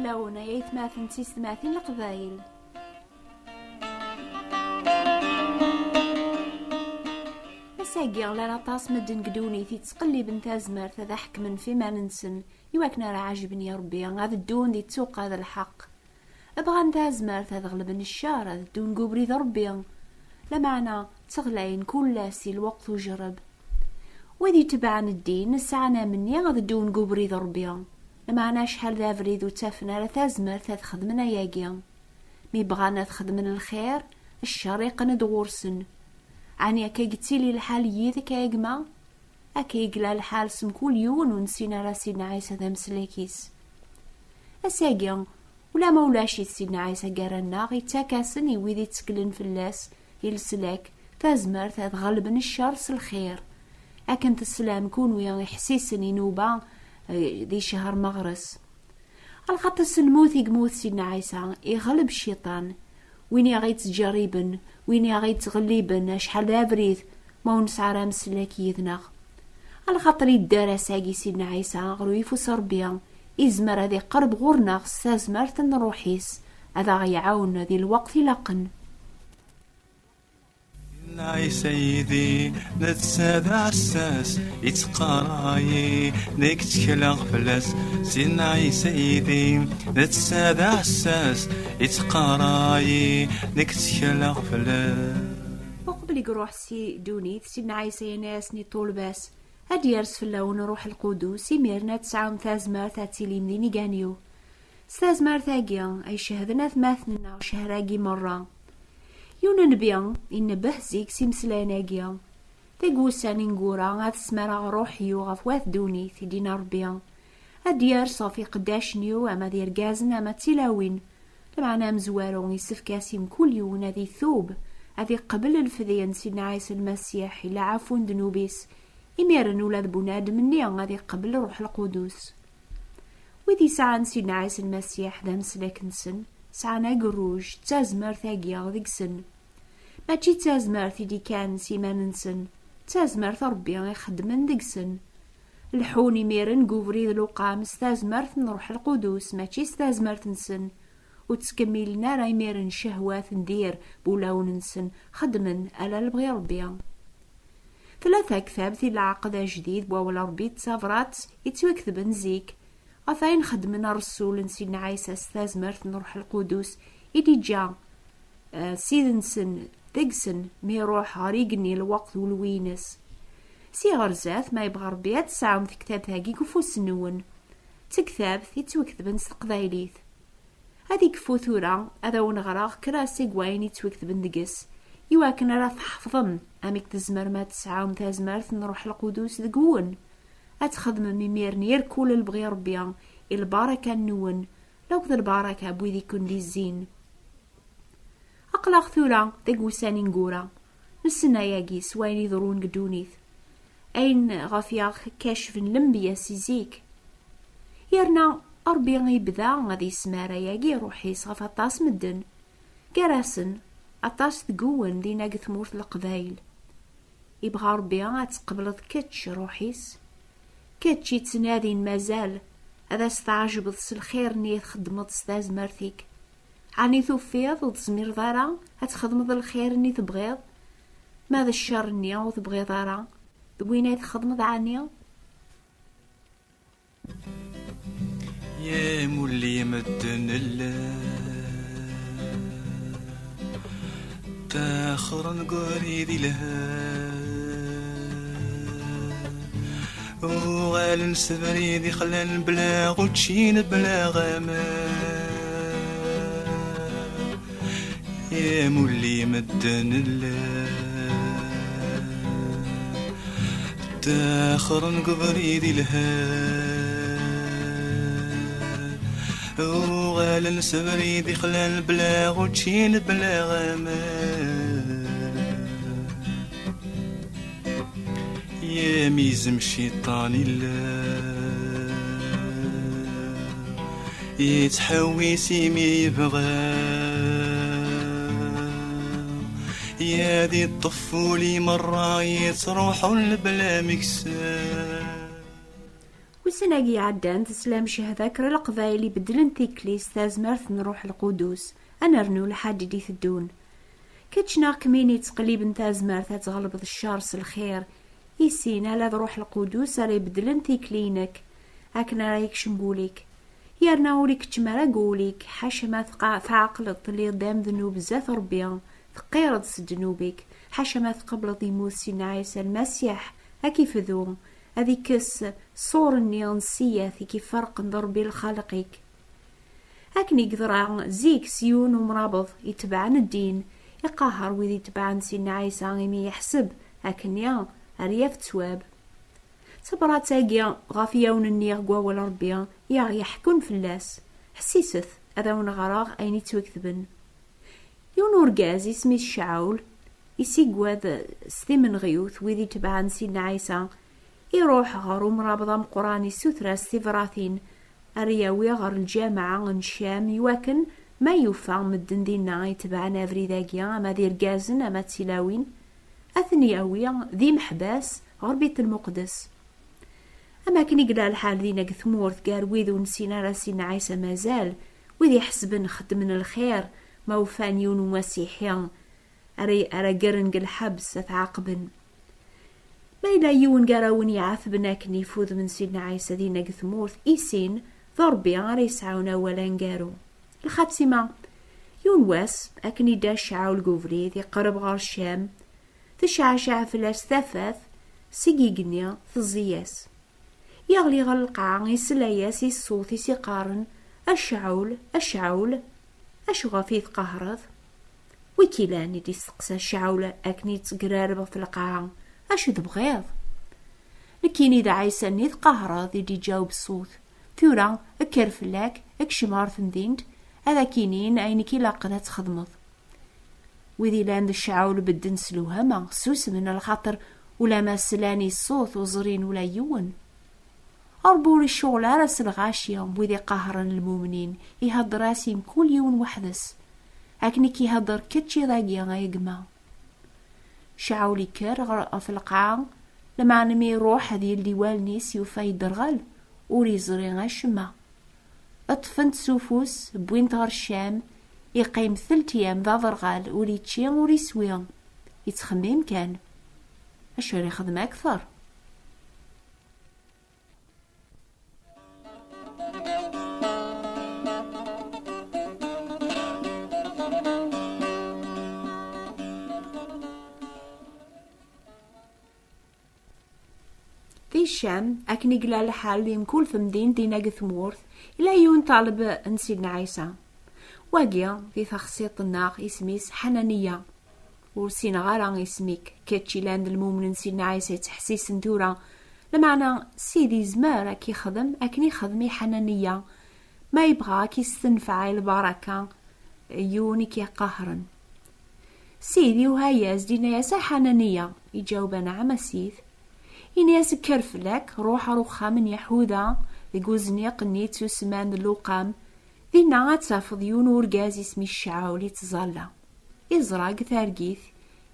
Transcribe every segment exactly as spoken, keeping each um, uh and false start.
Awen ay aytmaten d tiyessetmatin n Leqbayel. Ass-agi, llan aṭas medden deg ddunit yettqelliben tazmert ad ḥekmen f iman-nsen, iwakken ara ɛejben i Ṛebbi, ad ddun di ttuqa d lḥeqq. Bɣan tazmert ad ɣelben ccer, ad ddun deg ubrid n Ṛebbi. Lameɛna, tteɣlayen kul ass di lweqt ujerreb. Wid itebɛen ddin sɛan amenni ad ddun deg ubrid n Ṛebbi. Lameɛna acḥal d abrid ur ttafen ara tazmert ad xedmen ayagi. Mi bɣan ad xedmen lxir, ccer iqqen-d ɣur-sen. Ɛni akka i yettili lḥal yid-k, a gma? Akka i yella lḥal s mkul yiwen ur nessin ara Sidna Ɛisa d ameslak-is. Ass-agi, ulama ulac-it Sidna Ɛisa gar-aneɣ, ittak-asen i wid itteklen fell-as, i leslak, tazmert ad ɣelben ccer s lxir. Akken teslam kunwi iḥessisen inuba, eh, di ccher meɣres. Alaxaṭer s lmut i yemmut Sidna Ɛisa, iɣleb cciṭan. Win i aɣ-yettǧerriben, win i aɣ-yettɣelliben, acḥal d abrid, ma ur nesɛi ara ameslak yid-neɣ. Alaxaṭer idder ass-agi Sidna Ɛisa ɣer uyeffus n Ṛebbi, izmer ad iqerreb ɣur-neɣ s tazmert n Ṛṛuḥ-is, ad aɣ-iɛawen di lweqt ilaqen. Sidna Ɛisa yid-i, netta d aɛessas, ittqaray-i, nekk ttekleɣ fell-as. Sidna Ɛisa yid-i, netta d aɛessas, ittqaray-i, nekk ttekleɣ fell-as. Uqbel i iruḥ si ddunit, Sidna Ɛisa yenna-yasen i ṭṭulba-s, ad d-yers fell-awen Ṛṛuḥ Lqudus, imiren ad tesɛum tazmert ad tilim d inigan-iw. S tazmert-agi ay cehden atmaten-nneɣ ccher-agi merra. Yiwen nnbi inebbeh zik s imeslayen-agi. Deg wussan ineggura ad smareɣ Ṛṛuḥ-iw ɣef wat ddunit, i d-yenna Ṛebbi. Ad d-yers ɣef iqeddacen-iw, ama d irgazen ama d tilawin. Lameɛna amezwaru yessefk-as i mkul yiwen ad itub, ad iqbel lefdi n Sidna Ɛisa Lmasiḥ i leɛfu n ddnub-is. Imiren ula d bunadem-nni ad iqbel Ṛṛuḥ Lqudus. Wid yesɛan Sidna Ɛisa Lmasiḥ d ameslak-nsen, sɛan agerruj d tazmert-agi deg-sen. Mačči d tazmert i d-ikkan s iman-nsen, d tazmert n Ṛebbi ixeddmen deg-sen. Leḥḥun imiren deg ubrid lewqam s tazmert n Ṛṛuḥ Lqudus, mačči s tazmert-nsen. Ur ttkemmilen ara imiren ccehwat n dir n wulawen-nsen, xeddmen ala lebɣi Ṛebbi. Tella taktabt i lɛaqed ajdid n wawal Ṛebbi d tabrat yettwaketben zik, ɣef ayen xeddmen ṛṛsul n Sidna Ɛisa s tazmert n Ṛṛuḥ Lqudus i d-iǧǧa, eh, Ssid-nsen deg-sen mi iṛuḥ ɣer igenni lweqt ulwi-ines. Si ɣer zdat, ma yebɣa Ṛebbi, ad tesɛum tektabt-agi deg ufus-nwen. D tektabt yettwaketben s teqbaylit. Ad ikfu tura, ad awen-ɣreɣ kra seg wayen yettwaketben deg-s, iwakken ara tḥefḍem amek tzemrem ad tesɛum tazmert n Ṛṛuḥ Lqudus deg-wen. Ad txedmem imiren irkul lebɣi Ṛebbi i lbaraka-nwen, lakked lbaraka n wid i ken-d-izzin. Aql-aɣ tura deg wussan ineggura, nessen ayagi s wayen iḍerrun deg ddunit, ayen ɣef i aɣ-kacfen lenbiya si zik. Yerna Ṛebbi ibda ad yesmar ayagi Ṛṛuḥ-is ɣef aṭas medden, gar-asen aṭas deg-wen dinna deg tmurt n Leqbayel. Ibɣa Ṛebbi ad tqebleḍ kečč Ṛṛuḥ-is, kečč yettnadin mazal ad as-tɛejbeḍ s lxir-nni i txeddmeḍ s tazmert-ik. Ɛni tufiḍ ur tezmireḍ ara ad txedmeḍ lxir-nni tebɣiḍ? Ma d ccer-nni ur tebɣiḍ ara, d win ay txedmeḍ ɛni? Yamulli medden llan ttaxren deg ubrid ilhan, uɣalen s abrid ixlan bla učči bla aman. Yamulli medden llan ttaxren deg ubrid ilhan, uɣalen s abrid ixlan bla učči bla aman. Yamizem cciṭan illa yettḥewwis imi yebɣa, yad iṭṭef uli merra yettruḥun bla meksa. Ussan-agi iɛeddan, teslam cehda kra Leqbayel ibeddlen tikli s tazmert n Ṛuḥ Lqudus. Ad nernu lḥaǧ i d-iteddun. Kečč neɣ kemmini yettqelliben tazmert ad tɣelbeḍ ccer s lxir, i sin ala d Ṛuḥ Lqudus ara ibeddlen tikli-inek, akken ara yekcem deg wul-ik. Yerna ur ikeččem ara deg wul-ik, ḥaca ma tqa-, tɛeqleḍ telliḍ d amednub zdat Ṛebbi, teqqireḍ s ddnub-ik, ḥaca ma tqebleḍ yemmut Sidna Ɛisa Lmasiḥ, ad k-ifdu, ad ikkes ṣṣur-nni n ssiyat i k-iferqen d Ṛebbi lxaliq-ik. Akken i yeḍra zik s yiwen umrabeḍ itebɛen ddin, iqaher wid itebɛen Sidna Ɛisa imi yeḥseb akken-nni ar yaf ttwab. Tabrat-agi ɣef i awen-nniɣ deg wawal Ṛebbi i aɣ-yeḥkun fell-as. Ḥessiset, ad awen-ɣreɣ ayen ittwaketben. Yiwen urgaz isem-is Caɛul, isiggwad s timenɣiwt wid itebɛen Sidna Ɛisa, iruḥ ɣer umrabeḍ ameqqran, isuter-as tibratin, ar yawi ɣer lǧameɛ n Cam, iwakken ma yufa medden dinna itebɛen abrid-agi, ama d irgazen ama d tilawin, ad ten-yawi d imeḥbas ɣer Bit Lmuqdes. Am akken i yella lḥal dinna deg tmurt gar wid ur nessin ara Sidna Ɛisa mazal, wid iḥesben xeddmen lxir, ma ufan yiwen umasiḥi ara, ara ggaren deg lḥebs, ad t-ɛaqben. Ma yella yiwen gar-awen iɛetben akken ɣef udem n Sidna Ɛisa dinna deg tmurt, i sin, d Ṛebbi ara yesɛun awal aneggaru. Lxatima, yiwen wass, akken idda Caɛul deg ubrid, iqerreb ɣer Cam, tecceɛceɛ fell-as tafat, seg igenni teẓẓi-yas. Yeɣli ɣer lqaɛa, isla-yas i ṣṣut i s-iqqaren: "A Caɛul, a Caɛul, acu ɣef i tqehreḍ?" "Wi k-ilan?" i d-isteqsa Caɛul akken yettegrareb ɣef lqaɛa. "Acu tebɣiḍ?" "Nekkini d Ɛisa-nni tqehreḍ," i d-iǧaweb ṣṣut. "Tura, kker fell-ak, kcem ɣer temdint, ad ak-inin ayen i k-ilaqen ad txedmeḍ." Wid ilan d Caɛul bedden s lewhama, susmen, lxaṭer ulamma slan i ṣṣut ur ẓrin ula yiwen. Ṛebbi ur icɣel ara s lɣaci n wid iqehren lmumnin, ihedder-as i mkul yiwen weḥd-s, akken i k-ihedder kečč iḍ-agi, ay gma. Caɛul ikker ɣer, ɣef lqaɛa, lameɛna mi iruḥ ad yeldi wallen-is, yufa yedderɣel, ur iẓri acemma. Ṭṭfen-t s ufus, wwin-t ɣer Cam, iqqim telt yyam d aderɣal, ur ičči, ur iswi. Ittxemmim kan. Acu ara ixdem akter? Di Ccam, akken i yella lḥal di mkul temdint dinna deg tmurt, yella yiwen ṭaleb n Sidna Ɛisa. Wagi, di texṣiṭ-nneɣ, isem-is Ḥananiya. Ur ssineɣ ara isem-ik, kečč ilan d lmumen n Sidna Ɛisa yettḥessisen tura. Lameɛna, Sidi yezmer ad k-ixdem akken ixdem i Ḥananiya, ma yebɣa ad k-istenfeɛ i lbaraka, yiwen i k-iqehren. Sidi yuha-yas-d, yenna-yas: "A Ḥananiya!" Iǧaweb: "Anɛam, a Sid." Yenna-yas: "Kker fell-ak, ruḥ ɣer uxxam n Yaḥuda, deg uzniq-nni yettusemman d Luqam. Dinna ad tafeḍ yiwen urgaz isem-is Caɛul ittẓalla." Iẓra deg targit,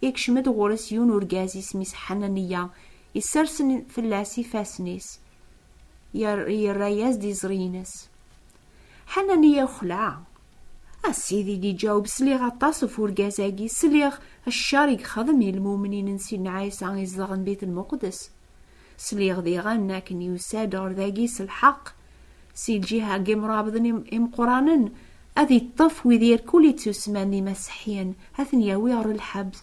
ikcem-d ɣur-s yiwen urgaz isem-is Ḥananiya, isers fell-as ifassen-is, yer-, yerra-yas-d iẓri-ines. Ḥananiya yuxleɛ. "A Sidi," d-iǧaweb, "sliɣ aṭas ɣef urgaz-agi, sliɣ ccer i yexdem i lmumnin n Sidna Ɛisa izedɣen Bit Lmuqdes. Sliɣ diɣen akken yusa-d ɣer dagi s lḥeqq, si lǧiha n yimrabḍen im-, imeqqranen, ad iṭṭef wid irkul ittusman d imaseḥḥiyen, ad ten-yawi ɣer lḥebs."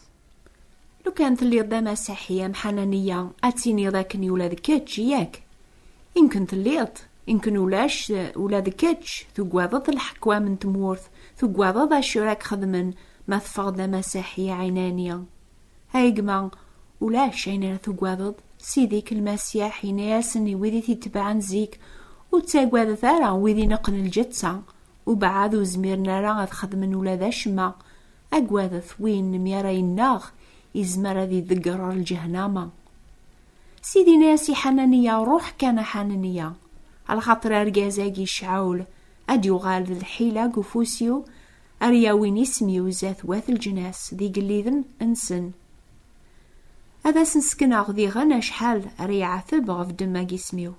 Lukan telliḍ d amasaḥi am Ḥananiya, ad tiniḍ akken ula d kečč, yak? Imken telliḍ, imken ulac, ula d kečč tugadeḍ leḥkwam n tmurt, tugadeḍ acu ara k-xedmen ma teffɣeḍ d amasaḥi ɛinani. Ay gma, ulac ayen ara tugadeḍ, Sidi-k Lmasiḥ yenna-yasen i wid i t-itebɛen zik: "Ur ttagadet ara wid ineqqen lǧetta, ubeɛɛed ur zmiren ara ad xedmen ula d acemma. Agadet win mi ara yennaɣ, izmer ad iḍegger ɣer lǧehnama." Sidi yenna-yas i Ḥananiya: "Ruḥ kan a Ḥananiya, alaxaṭer argaz-agi Caɛul ad d-yuɣal d lḥila deg ufus-iw, ar yawin isem-iw zdat wat leǧnas d igelliden-nsen. Ad asen-sekneɣ diɣen acḥal ara yeɛteb ɣef ddemma n yisem-iw."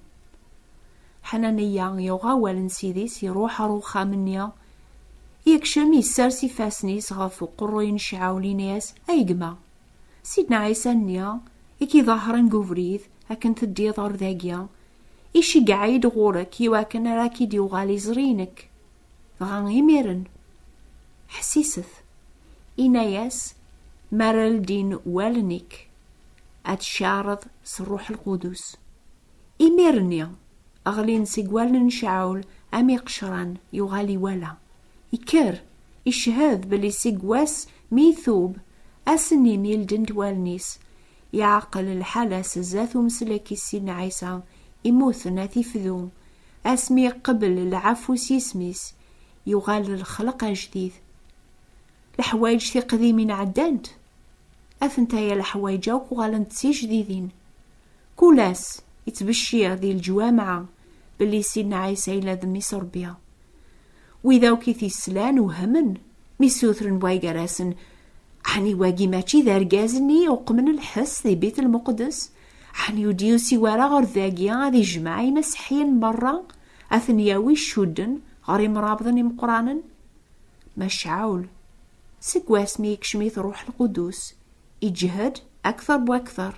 Ḥananiya yuɣ awal n Ssid-is, iruḥ ɣer uxxam-nni, yekcem, yessers ifassen-is ɣef uqerruy n Cɛul, yenna-yas: "Ay gma, Sidna Ɛisa-nni i k-iḍehren deg ubrid akken teddiḍ ɣer dagi, iceggeɛ-iyi-d ɣur-k iwakken ara k-id-yuɣal iẓri-inek." Dɣa imiren, ḥessiset, inna-yas: "Mi ara ldin wallen-ik, ad tcareḍ s Ṛṛuḥ Lqudus." Imir-nni, ɣlin seg wallen n Cɛul am iqecran, yuɣal iwala. Ikker, iched belli seg wass mi itub, ass-nni mi ldent wallen-is, iɛqel lḥal-as zdat umsellek-is Sidna Ɛisa, imuten at ifdu, asmi iqbel lɛafu s yisem-is, yuɣal d lxelq ajdid. Leḥwayeǧ tiqdimin ɛeddant, atenta ya leḥwayeǧ akk uɣalent d tijdidin. Kul ass ittbeccir di leǧwameɛ belli Sidna Ɛisa yella d Mmi-s Ṛebbi. Wid akk i t-islan wehmen mi sutren waygar-asen: "Ɛni wagi mačči d argaz-nni uqmen lḥess di Bit Lmuqdes? Ɛni ur d-yusi wara ɣer dagi ad ijmeɛ imasiḥiyen merra, ad ten-yawi cudden ɣer imrabḍen imeqqranen?" Ma Cɛul, seg wasmi yekcem-it Ṛṛuḥ Lqudus, iǧhed akteṛ bu akteṛ,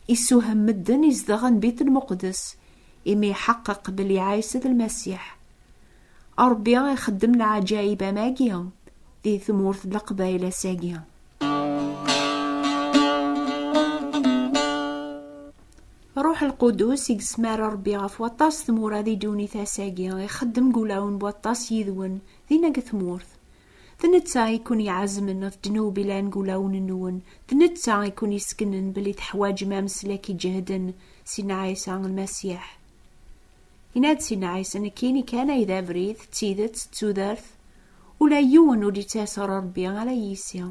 isuhem medden izedɣen Bit Lmuqdes, imi iḥeqqeq belli Ɛisa d Lmasiḥ. Ṛebbi ixeddem leɛǧayeb am agi di tmurt n Leqbayel ass-agi. Ṛṛuḥ Lqudus i yesmar Ṛebbi ɣef waṭas tmura di ddunit ass-agi, ixeddem deg wulawen n waṭas yid-wen dinna deg tmurt. D netta i ken-iɛezmen ɣef ddnub ilan deg wulawen-nwen, d netta i ken-iseknen belli teḥwaǧem ameslak iǧehden, Sidna Ɛisa Lmasiḥ. Yenna-d Sidna Ɛisa: "Nekkini kan ay d abrid, d tidet, d tudert, ula yiwen ur d-ittas ɣer Ṛebbi ala yis-i."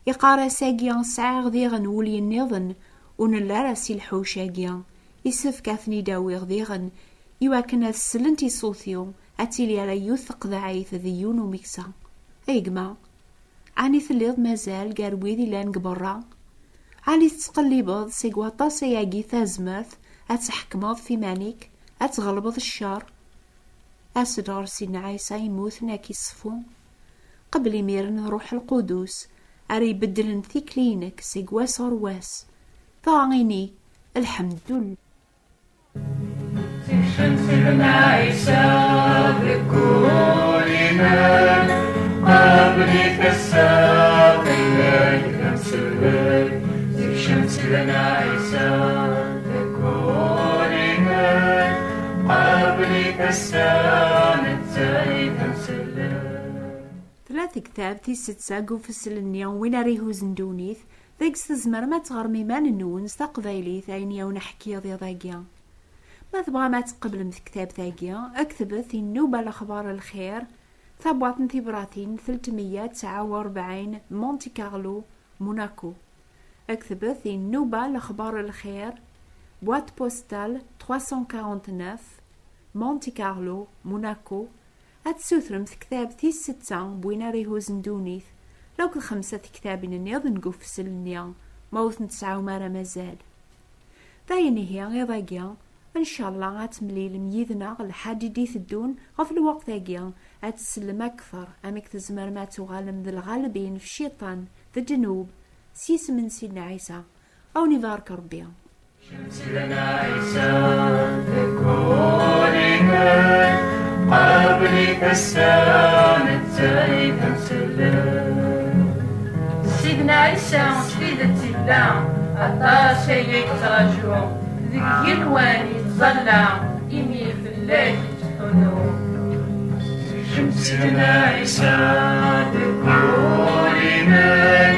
Iqqar ass-agi: "Sɛiɣ diɣen wulli nniḍen ur nelli ara si lḥuc-agi. Isefk ad ten-id-awiɣ diɣen, iwakken ad slent i ṣṣut-iw, ad tili ala yiwet teqḍeɛ-it d yiwen umeksa." Ay gma, ɛni telliḍ mazal gar wid illan deg berra? Ɛni tettqellibeḍ seg waṭas ayagi tazmert ad tḥekmeḍ f iman-ik, ad tɣelbeḍ ccer? As-d ɣer Sidna Ɛisa yemmuten ad k-iṣeffu. Qbel imiren Ṛṛuḥ Lqudus ara ibeddlen tikli-inek seg wass ɣer wass. Dɣa ini: "Lḥemdullah." Tikcem Sidna Ɛisa deg wul-inek, qabel-it ass-a, tella-k d amsellek. Tikcem Sidna Ɛisa deg wul-inek, qabel-it ass-a, netta i d amsellek. Tella tektabt tis setta deg ufessel-nni Win ara ihuzen ddunit, deg-s tzemrem ad teɣrem iman-nwen s taqbaylit ayen i awen-ḥkiɣ iḍ-agi. Ma tebɣam ad tqeblem tektabt-agi, ktbet i nnuba lexbar lxir, tabwaṭ n tibratin telt meyya tesɛa u rebɛin, Monte Carlo, Monaco. Ktbet i nnuba lexbar lxir, boîte postale trois cent quarante-neuf, Monte Carlo, Monaco. Ad tessutrem tektabt tis setta n Win ara ihuzen ddunit, akked xemsa tektabin nniḍen deg ufessel-nni, ma ur ten-tesɛum ara mazal. D ayen ihi iḍ-agi, ncallah ad temlilem yid-neɣ lḥad i d-iteddun ɣef lweqt-agi, ad tsellem akteṛ amek tzemrem ad tuɣalem d lɣalbin f cciṭan d ddnub s yisem n Sidna Ɛisa. Ad wen-ibarek Ṛebbi. Sidna Ɛisa deg wul-inek, qabel-it ass-a, netta i d amsellek. Sidna Ɛisa d tidet yella, aṭas ay yettṛaju, deg yigenwan yettẓalla, imi fell-ak yettḥunnu. Kcem Sidna Ɛisa deg wul-inek,